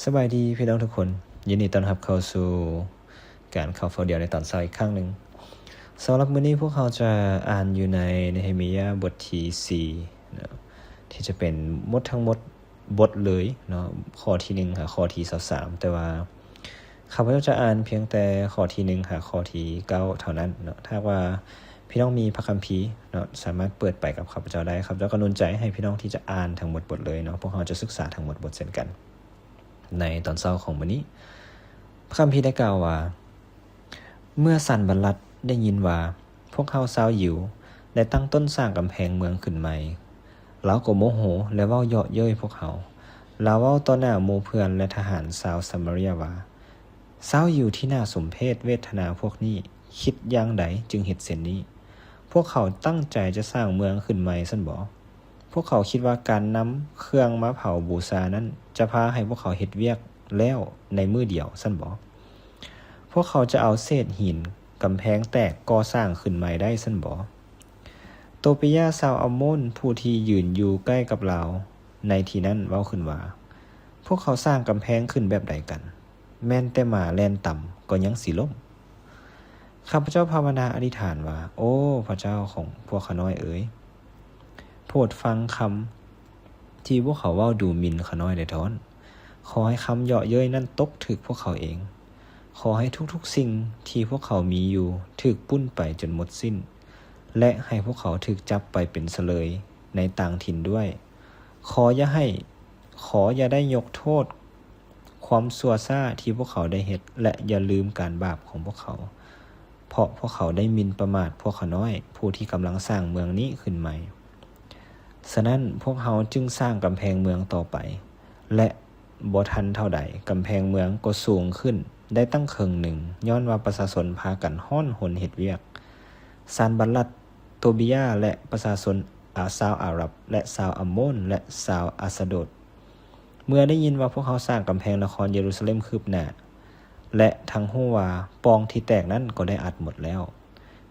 ສະບາຍດີພີ່ນ້ອງທຸກຄົນ, ຍິນດີຕ້ອນຮັບເຂົ້າສູ່ການເຂົ້າເຝົ້າດ່ຽວໃນຕອນເຊົ້າອີກຄັ້ງໜຶ່ງ. ສຳລັບມື້ນີ້ພວກເຮົາຈະອ່ານຢູ່ໃນເນເຮມີຍາບົດທີສີ່ເນາະ, ທີ່ຈະເປັນໝົດທັງໝົດບົດເລີຍເນາະ, ຂໍ້ທີໜຶ່ງຫາຂໍ້ທີຊາວສາມ, ແຕ່ວ່າ ຂ້າພະເຈົ້າຈະອ່ານພຽງແຕ່ຂໍ້ທີໜຶ່ງຫາຂໍ້ທີເກົ້າເທົ່ານັ້ນເນາະ. ຖ້າຫາກວ່າພີ່ນ້ອງມີພະຄຳພີເນາະ, ສາມາດເປີດໄປກັບຂ້າພະເຈົ້າໄດ້. ຂ້າພະເຈົ້າກໍໜູນໃຈໃຫ້ພີ່ນ້ອງທີ່ຈະອ່ານທັງໝົດບົດເລີຍເນາະ. ພວກເຮົາຈະສຶກສາທັງໝົດບົດເຊັ່ນກັນໃນຕອນເຊົ້າຂອງມື້ນີ້. ພະຄຳພີໄດ້ກ່າວວ່າ, ເມື່ອສັນບັນລັດໄດ້ຍິນວ່າ ພວກເຮົາຊາວຢິວໄດ້ຕັ້ງຕົ້ນສ້າງກຳແພງເມືອງຂຶ້ນໃໝ່, ລາວກໍໂມໂຫ ແລະ ເວົ້າເຍາະເຍີ້ຍພວກເຮົາ. ລາວເວົ້າຕໍ່ໜ້າໝູ່ເພື່ອນ ແລະ ທະຫານຊາວສະມາເຣຍວ່າ, ຊາວຢິວທີ່ໜ້າສົມເພດເວທະນາພວກນີ້ຄິດຢ່າງໃດຈຶ່ງເຮັດເຊັ່ນນີ້? ພວກເຂົາຕັ້ງໃຈຈະສ້າງເມືອງຂຶ້ນໃໝ່ຊັ້ນບໍ? ພວກເຂົາຄິດວ່າການນຳເຄື່ອງມາເຜົາບູຊານັ້ນ ຈະພາໃຫ້ພວກເຂົາເຮັດວຽກແລ້ວໃນມື້ດຽວຊັ້ນບໍ? ພວກເຂົາຈະເອົາເສດຫີນກຳແພງແຕກກໍ່ສ້າງຂຶ້ນໃໝ່ໄດ້ຊັ້ນບໍ? ໂຕເປຍາຊາວອາໂມນ ຜູ້ທີ່ຢືນຢູ່ໃກ້ກັບລາວໃນທີ່ນັ້ນເວົ້າຂຶ້ນວ່າ, ພວກເຂົາສ້າງກຳແພງຂຶ້ນແບບໃດກັນ? ແມ່ນແຕ່ໝາແລ່ນຕຳກໍຍັງຊິລົ້ມ. ຂ້າພະເຈົ້າພາວະນາອະທິຖານວ່າ, ໂອ້ ພະເຈົ້າຂອງພວກຂ້ານ້ອຍເອີຍ, ໂປດຟັງຄຳທີ່ພວກເຂົາເວົ້າດູໝິ່ນຂ້ານ້ອຍໄດ້ທ້ອນ. ຂໍໃຫ້ຄຳເຍາະເຍີ້ຍນັ້ນຕົກຖືກພວກເຂົາເອງ. ຂໍໃຫ້ທຸກໆສິ່ງທີ່ພວກເຂົາມີຢູ່ຖືກປຸ້ນໄປຈົນໝົດສິ້ນ, ແລະ ໃຫ້ພວກເຂົາຖືກຈັບໄປເປັນສະເລີຍໃນຕ່າງຖິ່ນດ້ວຍ. ຂໍຢ່າໃຫ້, ຂໍຢ່າໄດ້ຍົກໂທດຄວາມຊົ່ວຊ້າທີ່ພວກເຂົາໄດ້ເຮັດ, ແລະ ຢ່າລືມການບາບຂອງພວກເຂົາ, ເພາະພວກເຂົາໄດ້ໝິ່ນປະໝາດພວກຂ້ານ້ອຍ ຜູ້ທີ່ກຳລັງສ້າງເມືອງນີ້ຂຶ້ນໃໝ່. ສະນັ້ນ, ພວກເຮົາຈຶ່ງສ້າງກຳແພງເມືອງຕໍ່ໄປ, ແລະ ບໍ່ທັນເທົ່າໃດ, ກຳແພງເມືອງກໍສູງຂຶ້ນໄດ້ຕັ້ງເຄິ່ງໜຶ່ງ, ຍ້ອນວ່າປະຊາຊົນພາກັນຮ້ອນຮົນເຮັດວຽກ. ຊານບັນລັດ, ໂຕເບຍາ ແລະ ປະຊາຊົນອາ, ຊາວອາຣັບ ແລະ ຊາວອາໂມນ ແລະ ຊາວອາສະໂດດ, ເມື່ອໄດ້ຍິນວ່າພວກເຮົາສ້າງກຳແພງນະຄອນເຢຣູຊາເລັມຄືບໜ້າ ແລະ ທັງຮູ້ວ່າປ່ອງທີ່ແຕກນັ້ນກໍໄດ້ອັດໝົດແລ້ວ,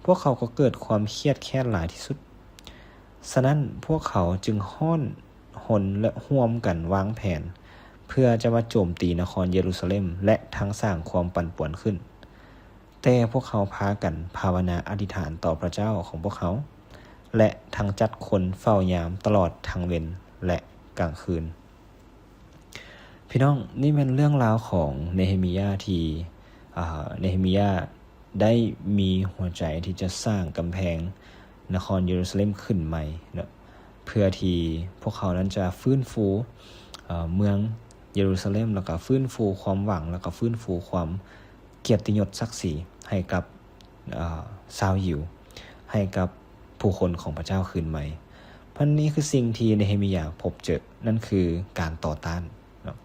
ພວກເຂົາກໍເກີດຄວາມຄຽດແຄ້ນຫຼາຍທີ່ສຸດ. ສະນັ້ນ, ພວກເຂົາຈຶ່ງຮ້ອນຮົນ ແລະ ຮ່ວມກັນວາງແຜນ ເພື່ອຈະມາໂຈມຕີນະຄອນເຢຣູຊາເລັມ ແລະ ທັງສ້າງຄວາມປັ່ນປ່ວນຂຶ້ນ. ແຕ່ພວກເຮົາພາກັນພາວະນາອະທິຖານຕໍ່ພະເຈົ້າຂອງພວກເຮົາ ແລະ ທັງຈັດຄົນເຝົ້າຍາມຕະຫຼອດທັງເວັນ ແລະ ກາງຄືນ. ພີ່ນ້ອງ, ນີ້ແມ່ນເລື່ອງລາວຂອງເນເຮມີຍາທີ່, ອາ, ເນເຮມີຍາໄດ້ມີຫົວໃຈທີ່ຈະສ້າງກຳແພງນະຄອນເຢຣູຊາເລັມຂຶ້ນໃໝ່ເນາະ, ເພື່ອທີ່ພວກເຂົານັ້ນຈະຟື້ນຟູ, ເອີ, ເມືອງເຢຣູຊາເລັມ, ແລ້ວກໍຟື້ນຟູຄວາມຫວັງ, ແລ້ວກໍຟື້ນຟູຄວາມກຽດຕິຍົດສັກສີໃຫ້ກັບ, ເອີ, ຊາວຢິວ, ໃຫ້ກັບຜູ້ຄົນຂອງພະເຈົ້າຄືນໃໝ່. ເພາະນັ້ນ, ນີ້ຄືສິ່ງທີ່ເນເຮມີຍາພົບເຈີ, ນັ້ນຄືການຕໍ່ຕ້ານເນາະ.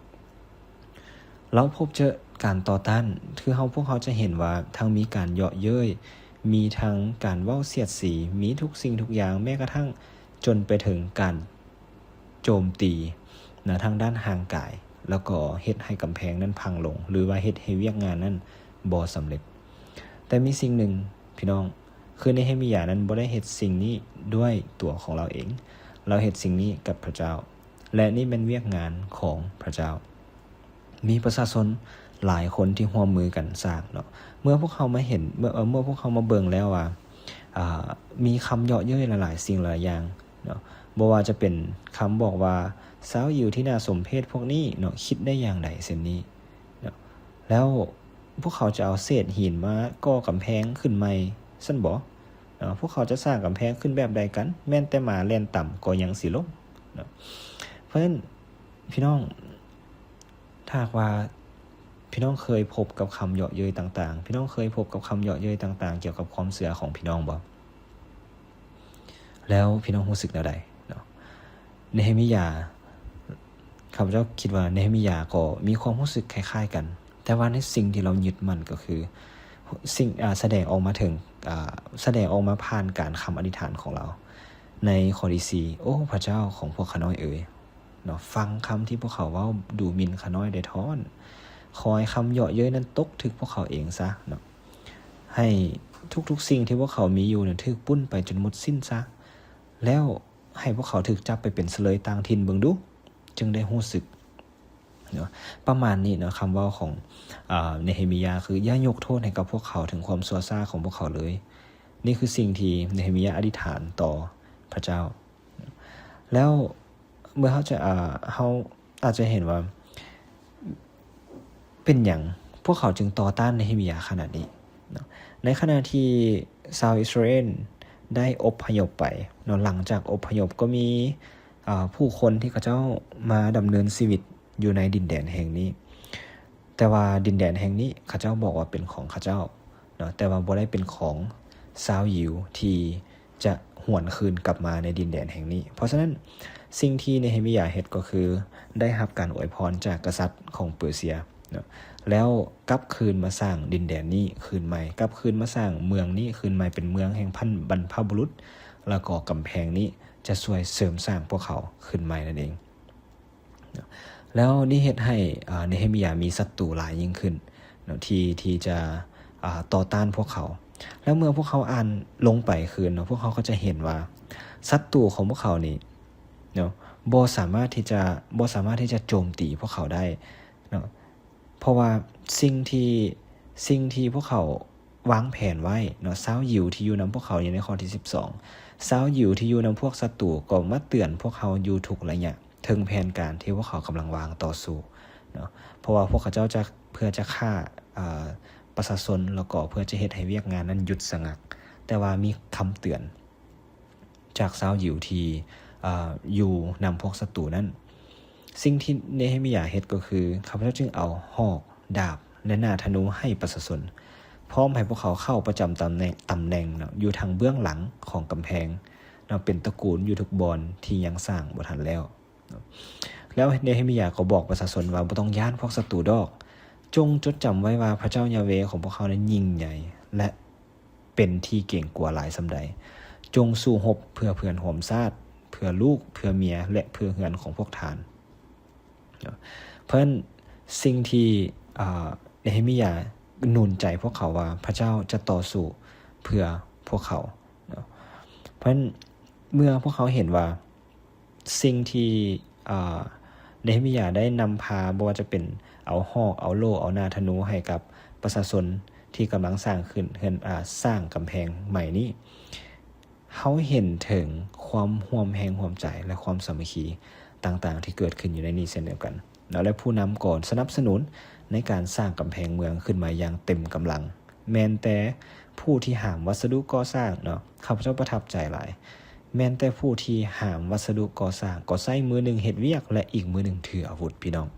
ລາວພົບເຈີການຕໍ່ຕ້ານ, ຄືເຮົາ, ພວກເຮົາຈະເຫັນວ່າທັງມີການເຍາະເຍີ້ຍ, ມີທັງການເວົ້າສຽດສີ, ມີທຸກສິ່ງທຸກຢ່າງ, ແມ້ກະທັ່ງຈົນໄປເຖິງການໂຈມຕີນະທາງດ້ານຮ່າງກາຍ, ແລ້ວກໍເຮັດໃຫ້ກຳແພງນັ້ນພັງລົງ, ຫຼືວ່າເຮັດໃຫ້ວຽກງານນັ້ນບໍ່ສຳເລັດ. ແຕ່ມີສິ່ງໜຶ່ງ, ພີ່ນ້ອງ, ຄືເນເຮມີຍານັ້ນບໍ່ໄດ້ເຮັດສິ່ງນີ້ດ້ວຍຕົວຂອງລາວເອງ, ລາວເຮັດສິ່ງນີ້ກັບພະເຈົ້າ. ແລະ ນີ້ແມ່ນວຽກງານຂອງພະເຈົ້າ. ມີປະຊາຊົນຫຼາຍຄົນທີ່ຮ່ວມມືກັນສ້າງເນາະ. ເມື່ອພວກເຮົາມາເຫັນ, ເມື່ອ, ເອີ, ເມື່ອພວກເຮົາມາເບິ່ງແລ້ວວ່າ, ອາ, ມີຄຳເຍາະເຍີ້ຍຫຼາຍໆສິ່ງຫຼາຍຢ່າງເນາະ. ບໍ່ວ່າຈະເປັນຄຳບອກວ່າ, ຊາວຢິວທີ່ໜ້າສົມເພດພວກນີ້ເນາະ, ຄິດໄດ້ຢ່າງໃດເຊັ່ນນີ້ເນາະ. ແລ້ວພວກເຂົາຈະເອົາເສດຫີນມາກໍ່ກຳແພງຂຶ້ນໃໝ່ຊັ້ນບໍ? ເນາະ, ພວກເຂົາຈະສ້າງກຳແພງຂຶ້ນແບບໃດກັນ? ແມ່ນແຕ່ໝາແລ່ນຕຳກໍຍັງຊິລົ້ມເນາະ. ເພາະສະນັ້ນ ພີ່ນ້ອງ, ຖ້າຫາກວ່າພີ່ນ້ອງເຄີຍພົບກັບຄຳເຍາະເຍີ້ຍຕ່າງໆ, ພີ່ນ້ອງເຄີຍພົບກັບຄຳເຍາະເຍີ້ຍຕ່າງໆ ກ່ຽວກັບຄວາມເຊື່ອຂອງພີ່ນ້ອງບໍ່? ແລ້ວພີ່ນ້ອງຮູ້ສຶກແນວໃດເນາະ? ເນເຮມີຍາ, ຂ້າພະເຈົ້າຄິດວ່າເນເຮມີຍາກໍມີຄວາມຮູ້ສຶກຄ້າຍໆກັນ, ແຕ່ວ່າໃນສິ່ງທີ່ລາວຍຶດໝັ້ນກໍຄື ສິ່ງ, ອາ, ສະແດງອອກມາເຖິງ, ອາ, ສະແດງອອກມາຜ່ານການຄຳອະທິຖານຂອງລາວໃນຂໍ້ທີສີ່, ໂອ້ ພະເຈົ້າຂອງພວກຂ້ານ້ອຍເອີຍ, ເນາະ, ຟັງຄຳທີ່ພວກເຂົາເວົ້າດູໝິ່ນຂ້ານ້ອຍໄດ້ທ້ອນ. ຂໍໃຫ້ຄຳເຍາະເຍີ້ຍນັ້ນຕົກຖືກພວກເຂົາເອງຊະເນາະ. ໃຫ້ທຸກໆສິ່ງທີ່ພວກເຂົາມີຢູ່ນັ້ນຖືກປຸ້ນໄປຈົນໝົດສິ້ນຊະ. ແລ້ວໃຫ້ພວກເຂົາຖືກຈັບໄປເປັນສະເລີຍຕ່າງຖິ່ນເບິ່ງດູ, ຈຶ່ງໄດ້ຮູ້ສຶກເນາ ປະມານນີ້ເນາະ ຄຳເວົ້າຂອງ ອາ ເນເຮມີຍາ ຄື ຢ່າຍົກໂທດໃຫ້ກັບພວກເຂົາເຖິງຄວາມຊົ່ວຊ້າຂອງພວກເຂົາເລີຍ. ນີ້ຄືສິ່ງທີ່ເນເຮມີຍາອະທິຖານຕໍ່ພະເຈົ້າ. ແລ້ວເມື່ອເຮົາຈະ ອາ ເຮົາອາດຈະເຫັນວ່າ ເປັນຫຍັງພວກເຂົາຈຶ່ງຕໍ່ຕ້ານເນເຮມີຍາຂະໜາດນີ້ເນາະ? ໃນຂະນະທີ່ຊາວອິດສະຣາເອນໄດ້ອົບພະຍົບໄປເນາະ, ຫຼັງຈາກອົບພະຍົບກໍມີ ອາ ຜູ້ຄົນທີ່ເຂົາເຈົ້າມາດຳເນີນຊີວິດຢູ່ໃນດິນແດນແຫ່ງນີ້, ແຕ່ວ່າດິນແດນແຫ່ງນີ້ເຂົາເຈົ້າບອກວ່າເປັນຂອງເຂົາເຈົ້າເນາະ, ແຕ່ວ່າບໍ່ໄດ້ເປັນຂອງຊາວຢິວທີ່ຈະຫວນຄືນກັບມາໃນດິນແດນແຫ່ງນີ້. ເພາະສະນັ້ນ ສິ່ງທີ່ເນເຮມີຍາເຮັດກໍຄືໄດ້ຮັບການອວຍພອນຈາກກະສັດຂອງເປີເຊຍເນາະ, ແລ້ວກັບຄືນມາສ້າງດິນແດນນີ້ຄືນໃໝ່, ກັບຄືນມາສ້າງເມືອງນີ້ຄືນໃໝ່ເປັນເມືອງແຫ່ງພັນບັນພະບຸລຸດ, ແລ້ວກໍກຳແພງນີ້ຈະຊ່ວຍເສີມສ້າງພວກເຂົາຄືນໃໝ່ນັ້ນເອງ. ແລ້ວນີ້ເຮັດໃຫ້ ອາ ເນເຮມີຍາມີສັດຕູຫຼາຍຍິ່ງຂຶ້ນເນາະ ທີ່ ທີ່ຈະ ອາ ຕໍ່ຕ້ານພວກເຂົາ. ແລ້ວເມື່ອພວກເຮົາອ່ານລົງໄປຄືນເນາະ, ພວກເຮົາກໍຈະເຫັນວ່າສັດຕູຂອງພວກເຂົານີ້ເນາະ ບໍ່ສາມາດທີ່ຈະ ບໍ່ສາມາດທີ່ຈະໂຈມຕີພວກເຂົາໄດ້ເນາະ, ເພາະວ່າສິ່ງທີ່ ສິ່ງທີ່ພວກເຂົາ ວາງແຜນໄວ້ເນາະ, ຊາວຢິວທີ່ຢູ່ນຳພວກເຂົາຢູ່ໃນຂໍ້ທີສິບສອງ, ຊາວຢິວທີ່ຢູ່ນຳພວກສັດຕູກໍມາເຕືອນພວກເຮົາຢູ່ທຸກໄລຍະ ເຖິງແຜນການທີ່ພວກເຂົາກຳລັງວາງຕໍ່ສູ້ເນາະ, ເພາະວ່າພວກເຂົາເຈົ້າຈະ ເພື່ອຈະຂ້າ ເອີ ປະຊາຊົນ ແລ້ວກໍເພື່ອຈະເຮັດໃຫ້ວຽກງານນັ້ນຢຸດສະງັກ, ແຕ່ວ່າມີຄຳເຕືອນ ຈາກຊາວຢິວທີ່ ເອີ ຢູ່ນຳພວກສັດຕູນັ້ນ. ສິ່ງທີ່ເນເຮມີຍາເຮັດກໍຄື ຂ້າພະເຈົ້າຈຶ່ງເອົາຫອກ, ດາບ ແລະ ໜ້າທະນູໃຫ້ປະຊາຊົນ, ພ້ອມໃຫ້ພວກເຂົາເຂົ້າປະຈຳຕຳແໜ່ງ, ຕຳແໜ່ງເນາະ ຢູ່ທາງເບື້ອງຫຼັງຂອງກຳແພງເນາະ, ເປັນຕະກູນຢູ່ທຸກບ່ອນທີ່ຍັງສ້າງບໍ່ທັນແລ້ວເນາະ. ແລ້ວເນເຮມີຍາກໍບອກປະຊາຊົນວ່າ ບໍ່ຕ້ອງຢ້ານພວກສັດຕູດອກ, ຈົ່ງຈົດຈຳໄວ້ວ່າພະເຈົ້າຢາເວຂອງພວກເຮົານັ້ນຍິ່ງໃຫຍ່ ແລະ ເປັນທີ່ເກງກົວຫຼາຍສ່ຳໃດ. ຈົ່ງສູ້ຮົບເພື່ອເພື່ອນຮ່ວມຊາດ, ເພື່ອລູກ, ເພື່ອເມຍ ແລະ ເພື່ອເຮືອນຂອງພວກທ່ານ. ເນາະ ເພາະສະນັ້ນ ສິ່ງທີ່ ອາ ເນເຮມີຍາໜູນໃຈພວກເຂົາວ່າ ພະເຈົ້າຈະຕໍ່ສູ້ເພື່ອພວກເຂົາເນາະ. ເພາະສະນັ້ນ ເມື່ອພວກເຂົາເຫັນວ່າ ສິ່ງທີ່ ອາ ເນເຮມີຍາໄດ້ນຳພາ, ບໍ່ວ່າຈະເປັນເອົາຫອກ, ເອົາໂລ່, ເອົາໜ້າທະນູໃຫ້ກັບປະຊາຊົນທີ່ກຳລັງສ້າງຂຶ້ນເຮືອນ, ອາ ສ້າງກຳແພງໃໝ່ນີ້, ເຮົາເຫັນເຖິງຄວາມຮ່ວມແຮງຮ່ວມໃຈ ແລະ ຄວາມສາມັກຄີຕ່າງໆທີ່ເກີດຂຶ້ນຢູ່ໃນນີ້ເຊັ່ນດຽວກັນເນາະ ແລະ ຜູ້ນຳກໍສະໜັບສະໜູນໃນການສ້າງກຳແພງເມືອງຂຶ້ນມາຢ່າງເຕັມກຳລັງ. ແມ່ນແຕ່ຜູ້ທີ່ຫາມວັດສະດຸກໍ່ສ້າງເນາະ, ຂ້າພະເຈົ້າປະທັບໃຈຫຼາຍ, ແມ່ນແຕ່ຜູ້ທີ່ຫາມວັດສະດຸກໍ່ສ້າງກໍໃຊ້ມືໜຶ່ງເຮັດວຽກ ແລະ ອີກມືໜຶ່ງຖືອາວຸດ, ພີ່ນ້ອງ.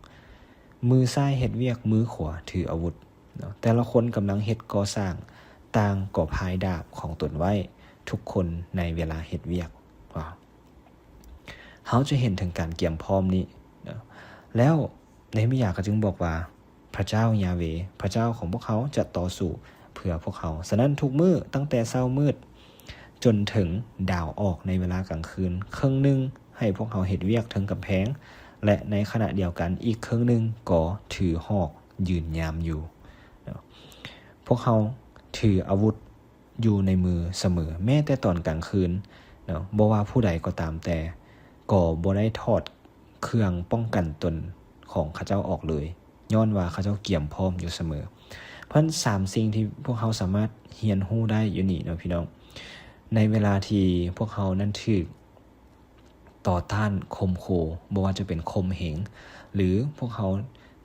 ມືຊ້າຍເຮັດວຽກ, ມືຂວາຖືອາວຸດ. ເນາະ ແຕ່ລະຄົນກຳລັງເຮັດກໍ່ສ້າງ, ຕ່າງກໍພາຍດາບຂອງຕົນໄວ້, ທຸກຄົນໃນເວລາເຮັດວຽກ. ວ້າວ ເຮົາຈະເຫັນເຖິງການກຽມພ້ອມນີ້ເນາະ. ແລ້ວເນເຮມີຍາກໍຈຶ່ງບອກວ່າ ພະເຈົ້າຢາເວ ພະເຈົ້າຂອງພວກເຮົາຈະຕໍ່ສູ້ເພື່ອພວກເຮົາ. ສະນັ້ນທຸກມື້ ຕັ້ງແຕ່ເຊົ້າມືດຈົນເຖິງດາວອອກໃນເວລາກາງຄືນ, ເຄິ່ງໜຶ່ງໃຫ້ພວກເຮົາເຮັດວຽກເທິງກຳແພງ ແລະ ໃນຂະນະດຽວກັນອີກເຄິ່ງໜຶ່ງກໍຖືຫອກ ຢືນຍາມຢູ່ເນາະ. ພວກເຮົາຖືອາວຸດຢູ່ໃນມືສະເໝີ, ແມ້ແຕ່ຕອນກາງຄືນເນາະ, ບໍ່ວ່າຜູ້ໃດກໍຕາມແຕ່ ກໍບໍ່ໄດ້ຖອດເຄື່ອງປ້ອງກັນຕົນຂອງເຂົາເຈົ້າອອກເລີຍ, ຍ້ອນວ່າເຂົາເຈົ້າກຽມພ້ອມຢູ່ສະເໝີ. ເພາະສາມສິ່ງທີ່ພວກເຮົາສາມາດຮຽນຮູ້ໄດ້ຢູ່ນີ້ເນາະ ພີ່ນ້ອງ, ໃນເວລາທີ່ພວກເຮົານັ້ນຖືກ ຕໍ່ຕ້ານຂົ່ມຂູ່, ບໍ່ວ່າຈະເປັນຂົ່ມເຫງ ຫຼື ພວກເຮົາ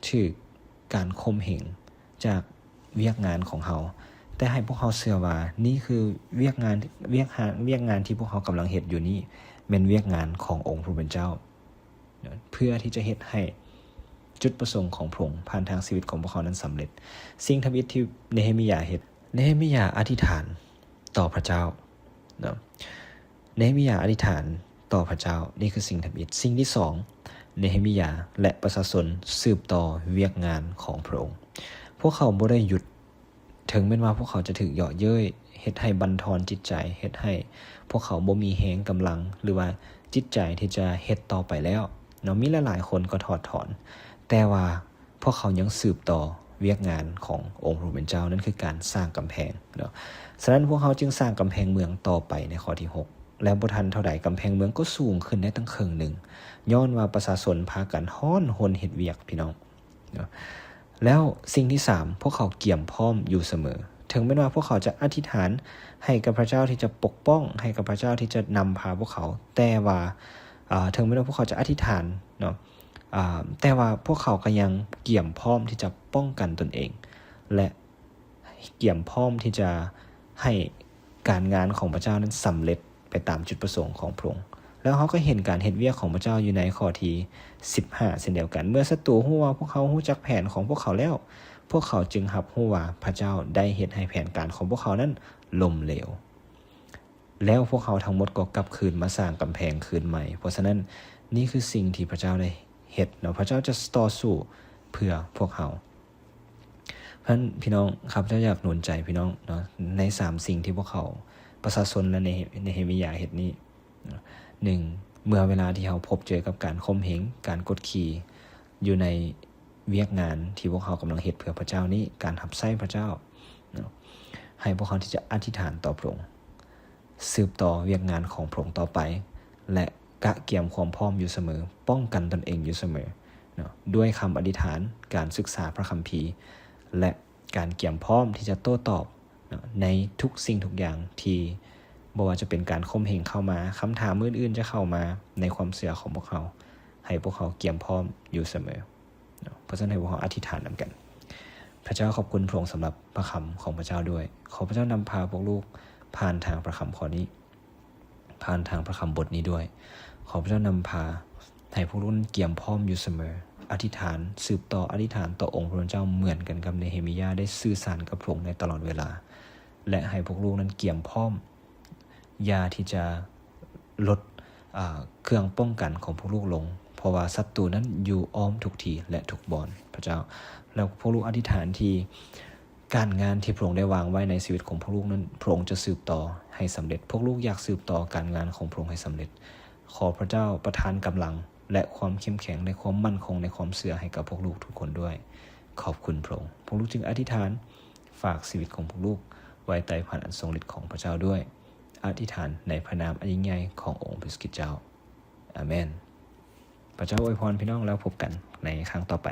ຖືກການຂົ່ມເຫງຈາກວຽກງານຂອງເຮົາ, ແຕ່ໃຫ້ພວກເຮົາເຊື່ອວ່ານີ້ຄືວຽກງານ, ວຽກງານ, ວຽກງານທີ່ພວກເຮົາກຳລັງເຮັດຢູ່ນີ້ ແມ່ນວຽກງານຂອງອົງຜູ້ເປັນເຈົ້າ, ເພື່ອທີ່ຈະເຮັດໃຫ້ຈຸດປະສົງຂອງພະອົງຜ່ານທາງຊີວິດຂອງພວກເຮົານັ້ນສຳເລັດ. ສິ່ງທຳອິດທີ່ເນເຮມີຍາເຮັດ, ເນເຮມີຍາອະທິຖານຕໍ່ພະເຈົ້າເນາະ. ເນເຮມີຍາອະທິຖານຕໍ່ພະເຈົ້າ, ນີ້ຄືສິ່ງທຳອິດ. ສິ່ງທີສອງ, ເນເຮມີຍາ ແລະ ປະຊາຊົນສືບຕໍ່ວຽກງານຂອງພະອົງ. ພວກເຂົາບໍ່ໄດ້ຢຸດ, ເຖິງແມ່ນວ່າພວກເຂົາຈະຖືກເຍາະເຍີ້ຍ, ເຮັດໃຫ້ບັນທອນຈິດໃຈ, ເຮັດໃຫ້ພວກເຂົາບໍ່ມີແຮງກຳລັງ ຫຼືວ່າຈິດໃຈທີ່ຈະເຮັດຕໍ່ໄປແລ້ວເນາະ. ມີຫຼາຍໆຄົນກໍຖອດຖອນ, ແຕ່ວ່າ ພວກເຂົາຍັງສືບຕໍ່ວຽກງານຂອງອົງຜູ້ເປັນເຈົ້າ, ນັ້ນຄືການສ້າງກຳແພງເນາະ. ສະນັ້ນ ພວກເຮົາຈຶ່ງສ້າງກຳແພງເມືອງຕໍ່ໄປໃນຂໍ້ທີຫົກ ແລະ ບໍ່ທັນເທົ່າໃດ ກຳແພງເມືອງກໍສູງຂຶ້ນໄດ້ຕັ້ງເຄິ່ງໜຶ່ງ, ຍ້ອນວ່າປະຊາຊົນພາກັນຮ້ອນຮົນເຮັດວຽກ, ພີ່ນ້ອງ. ເນາະ. ແລ້ວສິ່ງທີສາມ ພວກເຂົາກຽມພ້ອມຢູ່ສະເໝີ. ເຖິງແມ່ນວ່າພວກເຂົາຈະອະທິຖານໃຫ້ກັບພະເຈົ້າທີ່ຈະປົກປ້ອງ, ໃຫ້ກັບພະເຈົ້າທີ່ຈະນຳພາພວກເຂົາ, ແຕ່ວ່າ ເອີ ເຖິງແມ່ນວ່າພວກເຂົາຈະອະທິຖານເນາະ, ອາ ແຕ່ວ່າພວກເຂົາກໍຍັງກຽມພ້ອມທີ່ຈະປ້ອງກັນຕົນເອງ ແລະ ກຽມພ້ອມທີ່ຈະໃຫ້ການງານຂອງພະເຈົ້ານັ້ນສຳເລັດໄປຕາມຈຸດປະສົງຂອງພະອົງ. ແລ້ວເຮົາກໍເຫັນການເຮັດວຽກຂອງພະເຈົ້າຢູ່ໃນຂໍ້ທີສິບຫ້າເຊັ່ນດຽວກັນ. ເມື່ອສັດຕູຮູ້ວ່າພວກເຮົາຮູ້ຈັກແຜນຂອງພວກເຂົາແລ້ວ, ພວກເຂົາຈຶ່ງຮັບຮູ້ວ່າພະເຈົ້າໄດ້ເຮັດໃຫ້ແຜນການຂອງພວກເຂົານັ້ນລົ້ມເຫຼວ. ແລ້ວພວກເຮົາທັງໝົດກໍກັບຄືນມາສ້າງກຳແພງຄືນໃໝ່. ເພາະສະນັ້ນ, ນີ້ຄືສິ່ງທີ່ພະເຈົ້າໄດ້ເຮັດເນາະ. ພະເຈົ້າຈະຕໍ່ສູ້ເພື່ອພວກເຮົາ. ເພາະສະນັ້ນ ພີ່ນ້ອງ, ຂ້າພະເຈົ້າຢາກໜູນໃຈພີ່ນ້ອງເນາະ ໃນສາມສິ່ງທີ່ພວກເຂົາ, ປະຊາຊົນ ແລະ ເນເຮມີຢາເຮັດນີ້. ໜຶ່ງ, ເມື່ອເວລາທີ່ເຮົາພົບເຈີກັບການຂົ່ມເຫງ, ການກົດຂີ່ຢູ່ໃນວຽກງານທີ່ພວກເຮົາກຳລັງເຮັດເພື່ອພະເຈົ້ານີ້, ການຮັບໃຊ້ພະເຈົ້າເນາະ, ໃຫ້ພວກເຮົາທີ່ຈະອະທິຖານຕໍ່ພະອົງ, ສືບຕໍ່ວຽກງານຂອງພະອົງຕໍ່ໄປ ແລະ ກະກຽມຄວາມພ້ອມຢູ່ສະເໝີ, ປ້ອງກັນຕົນເອງຢູ່ສະເໝີເນາະ, ດ້ວຍຄຳອະທິຖານ, ການສຶກສາພະຄຳພີ ແລະ ການກຽມພ້ອມທີ່ຈະໂຕ້ຕອບເນາະ ໃນທຸກສິ່ງທຸກຢ່າງທີ່ ບໍ່ວ່າຈະເປັນການຂົ່ມເຫງເຂົ້າມາ, ຄຳຖາມອື່ນໆຈະເຂົ້າມາໃນຄວາມເຊື່ອຂອງພວກເຮົາ, ໃຫ້ພວກເຮົາກຽມພ້ອມຢູ່ສະເໝີເນາະ. ເພາະສະນັ້ນ ໃຫ້ພວກເຮົາອະທິຖານນຳກັນ. ພະເຈົ້າ ຂອບຄຸນພະອົງສຳລັບພະຄຳຂອງພະເຈົ້າດ້ວຍ. ຂໍພະເຈົ້ານຳພາພວກລູກຜ່ານທາງພະຄຳຂໍ້ນີ້, ຜ່ານທາງພະຄຳບົດນີ້ດ້ວຍ. ຂໍພະເຈົ້ານຳພາໃຫ້ພວກລູກນັ້ນກຽມພ້ອມຢູ່ສະເໝີ, ອະທິຖານ, ສືບຕໍ່ອະທິຖານຕໍ່ອົງພະຜູ້ເປັນເຈົ້າ ເໝືອນກັນກັບເນເຮມີຢາໄດ້ສື່ສານກັບພະອົງໃນຕະຫຼອດເວລາ, ແລະ ໃຫ້ພວກລູກນັ້ນກຽມພ້ອມ ຢ່າທີ່ຈະລົດ ອາ ເຄື່ອງປ້ອງກັນຂອງພວກລູກລົງ, ເພາະວ່າສັດຕູນັ້ນຢູ່ອ້ອມທຸກທີ່ ແລະ ທຸກບ່ອນ, ພະເຈົ້າ. ແລ້ວພວກລູກອະທິຖານທີ່ ການງານທີ່ພະອົງໄດ້ວາງໄວ້ໃນຊີວິດຂອງພວກລູກນັ້ນ ພະອົງຈະສືບຕໍ່ໃຫ້ສຳເລັດ. ພວກລູກຢາກສືບຕໍ່ການງານຂອງພະອົງໃຫ້ສຳເລັດ. ຂໍພະເຈົ້າປະທານກຳລັງ ແລະ ຄວາມເຂັ້ມແຂງ ແລະ ຄວາມໝັ້ນຄົງໃນຄວາມເຊື່ອໃຫ້ກັບພວກລູກທຸກຄົນດ້ວຍ. ຂອບຄຸນພະອົງ. ພວກລູກຈຶ່ງອະທິຖານຝາກຊີວິດຂອງພວກລູກໄວ້ໃຕ້ພະຫັດອັນຊົງລິດຂອງພະເຈົ້າດ້ວຍ. ອະທິຖານໃນພະນາມອັນຍິ່ງໃຫຍ່ຂອງອົງພະເຢຊູຄຣິດເຈົ້າ. ອາເມນ. ພະເຈົ້າອວຍພອນພີ່ນ້ອງ ແລ້ວພົບກັນໃນຄັ້ງຕໍ່ໄປ.